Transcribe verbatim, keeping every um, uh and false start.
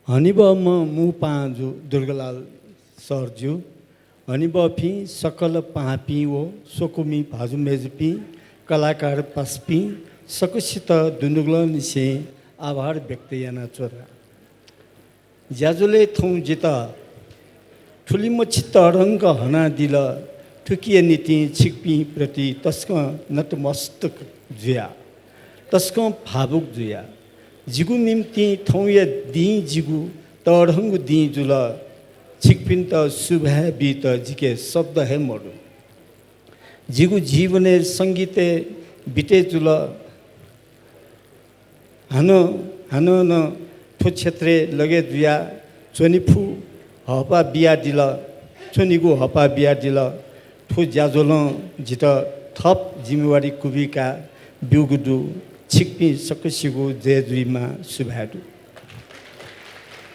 हनेबहःम्ह मू पाहांजु दुर्गालाल सरज्यू, हनेबहःपिं सकल पाहांपिं व स्वकुमि भाजु मय्जुपिं, कलाकार पासापिं, सकसित दुनुगलंनिसें आभार व्यक्त यानाच्वना। ज्याझ्वलय् थौं जितः थुलिमछि तःधंक हनादिल, थुकिया निंतिं छिकपिं प्रति तसकं नतमस्तक जुया, तसकं भावुक जुया। जिगु निंतिं थौंया दिं जिगु तःधंगु दिं जुल। छिकपिन्त सुभाय् बीत जिके शब्द हे मदु। जिगु जीवनय् संगीतय् बिते जुल। हानं, हानं नं थ्व क्षेत्रय् लगे जुया च्वनेफु हःपाः बियादिल, च्वनेगु हःपाः बियादिल। थ्व ज्याझ्वलं जितः थप जिम्मेवारी क्वबिका ब्यूगु दु। छिकपिं सकसिगु जय जुइमा, सुभाय् दु।